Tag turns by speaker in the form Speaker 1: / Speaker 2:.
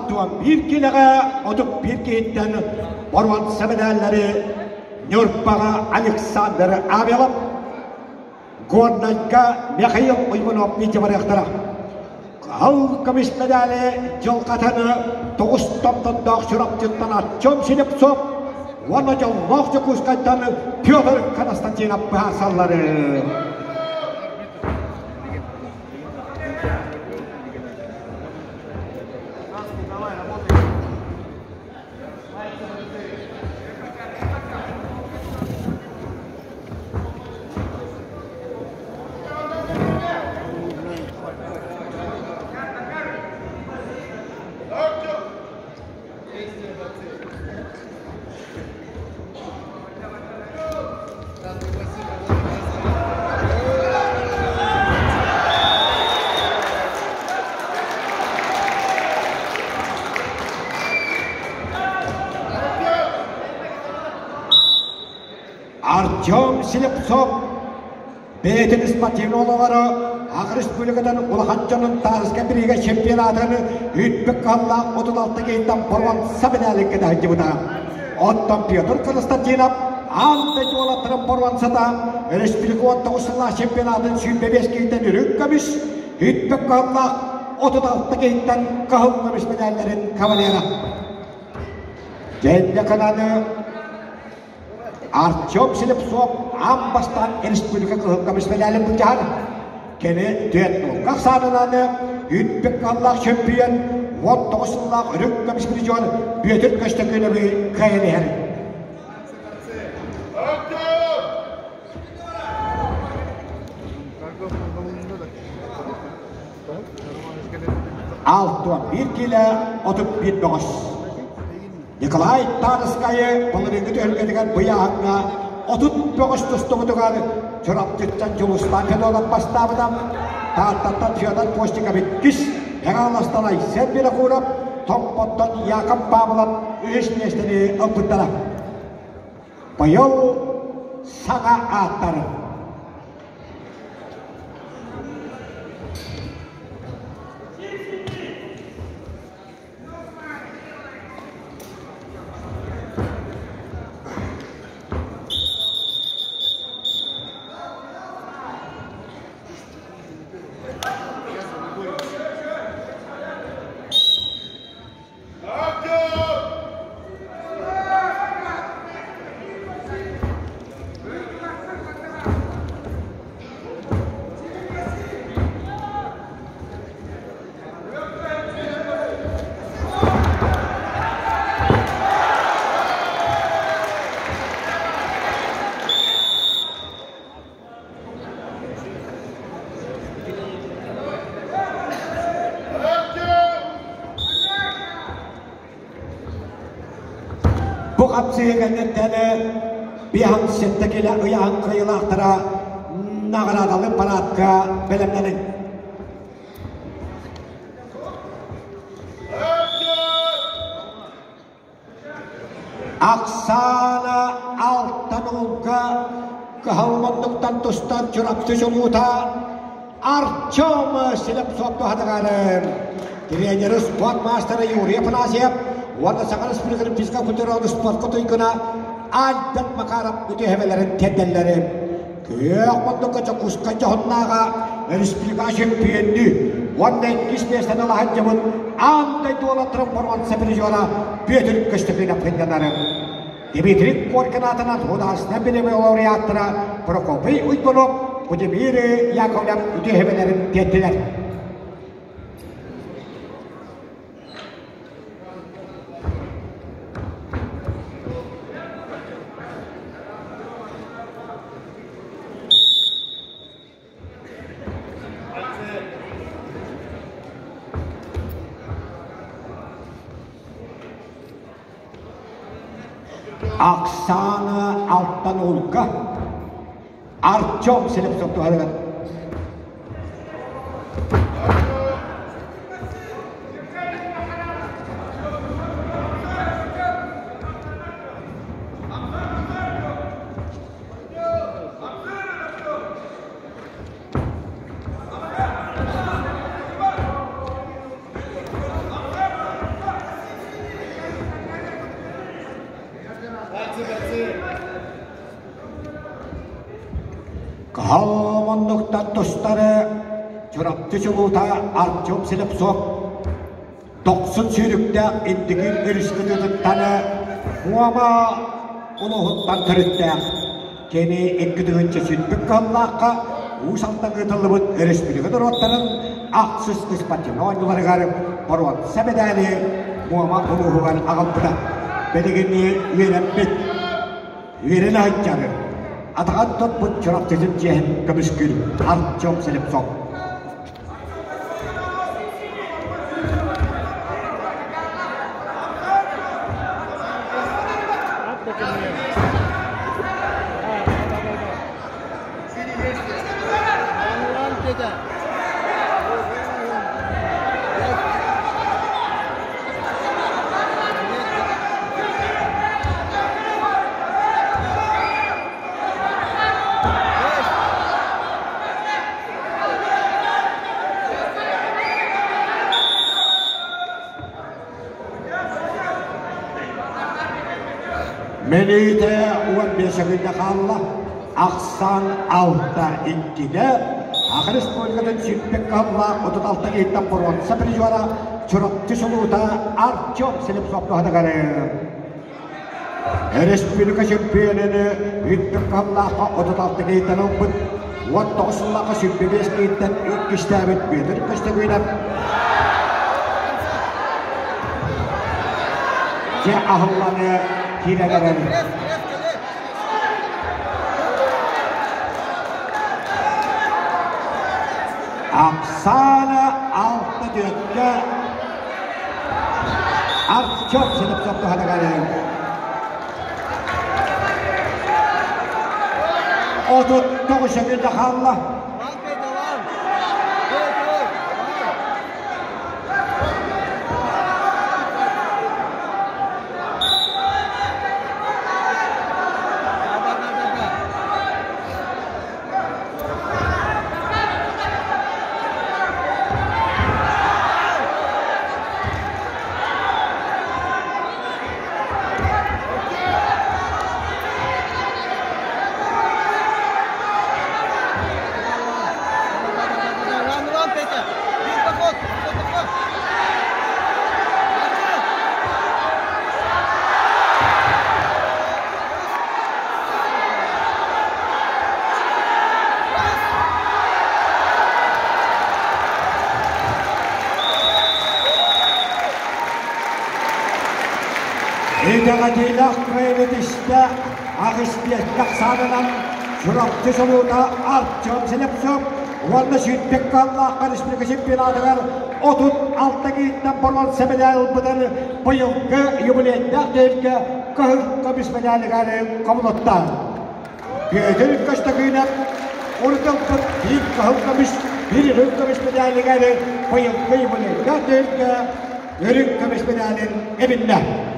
Speaker 1: 61 киилэҕэ 31 киһиттэн боруонса мэдээллэри Ньурбаҕа Александр Авелов, Горнайга Михаил Уйгунов илдьэ барыахтара. Кыһыл көмүс мэдээли дьылҕатаны тоҕус томтонноох Чурапчыттан Артем Слепцов уонна дьоллоох Дьокуускайтан Петр Константинов быһаарсаллары. Артем Слепцов бэйэтин спортивный олоҕоро Аҕа Республикатын улахан дьонун тааска бириигэ чемпионатын үтпүк кыһаллаах 36 киһиттэн боруонса медаликка таһдьыбыта. Оттон Петр Константинов аан дойду уолаттарын боруонсата республика 19 сыллаах чемпионатын 25 киһиттэн үрүҥ көмүс, үтпүк кыһаллаах 36 киһиттэн кыһыл көмүс медалларын кавалера. Дьэннэ кананы Артем Слепцов аан бастаан республика кыһыл көмүс медалин былдьаһар. Кини түөрт ахсаанынан үтпүк кыһаллаах чемпион 19 сыллаах үрүҥ көмүс призер Бүөтүр Көстөкүүнөбү кыайан иһэр. Алтуон биир киилэ 31 бөҕөс. Николай Тарскайы былырыыҥҥы түһүлгэтигэр быйааһыҥҥа 30 бөҕөс тустубутугар Чурапчыттан Дьулустаан Федотов бастаабыта, Тааттаттан Федор Постников иккис, Мэҥэ Айсен Винокуров, Томпоттон Яков Павлов үһүс миэстэни ылбыттара. Быйыл саҥа ааттары Бу хапсыһыы кэнниттэн биһан сэттэ килэ ыйаһын кыайыылаахтара наҕараадалы параадка бэлэмнэнин. Оксана Алтан-Уулга кыһыл муннуктан тустан Чурапчы чулуута Артем Слепцов туһатыгар тренеры спорт маастара Юрий Афанасьев уонна Саха Республикатын физкультура спортка туйгуна Альберт Макаров үтүө тиэрдэллэри Күөх муннукка Дьокуускай дьоһуннааҕа республика чемпионнүү уонна иккис миэстэни ылаһан дьыбыт аан дойду уолаттарын боруонса призера Бүөтүр Көстөкүүнэп сынньанары. Дмитрий Коркин аатынан художественнай билими лауреаттара Прокопий Уйгунов, Владимир Яковлев үтүө эһэбэлэрин тиэртилэр. Оксана Алтанулка Артем Слепцов туһарыгар Кыһал муннуктан тустары Чурапчы чулуута Артем Слепцов дохсун сүүрүктээх Индигир өрүс кытыытыттан Муома улууһуттан төрүттээх. Кини 2001 кыһаллаахха Уус Алдан ыытыллыбыт өрөспүүбүлүкэ норуоттарын ахсыс спортивнай оонньууларыгар боруонса мэдээли Муома улууһугар аҕалбыта. Билигин үөрэммит, үөрэнэ сылдьар, атаҕын туппут Чурапчытын чиэһин көмүскүүр Артем Слепцов. Мүнүүтэ 15 секунда хаалла. Ахсаан 6-2-гэ Саха Республикатын сүүрбэ кыһаллаах 36 киһиттэн боруонса призера Чурапчы чулуута Артем Слепцов туһатыгар Республика чемпионаны үрдүк кыһаллаахха 36 киһиттэн ылбыт, 19 сыллаахха 25 киһиттэн иккистээбит Петр Костякинов дьэ аһылланы киирэн эрэр. Оксана алта түөккэ Артем Слепцов туһаныгар 39 секунда хаалла. Итэҕэтиилээх кыайыытыста аҕыс биэстээх саанынан Чурапчы чулуута Артем Слепцов уонна сүүрбэ кыаллаахха республика чемпионатыгар 36 киһиттэн боруонса мэдээль ылбытын быйылгы юбилейдаах түһүлгэ кыһыл көмүс мэдээлигэр хомулутта. Бүөтүр Көстөкүүнэп урут ылбыт биир кыһыл көмүс, биир үрүҥ көмүс мэдээлигэр быйылгы юбилейдаах түһүлгэ үрүҥ көмүс мэдээлин эбиннэ.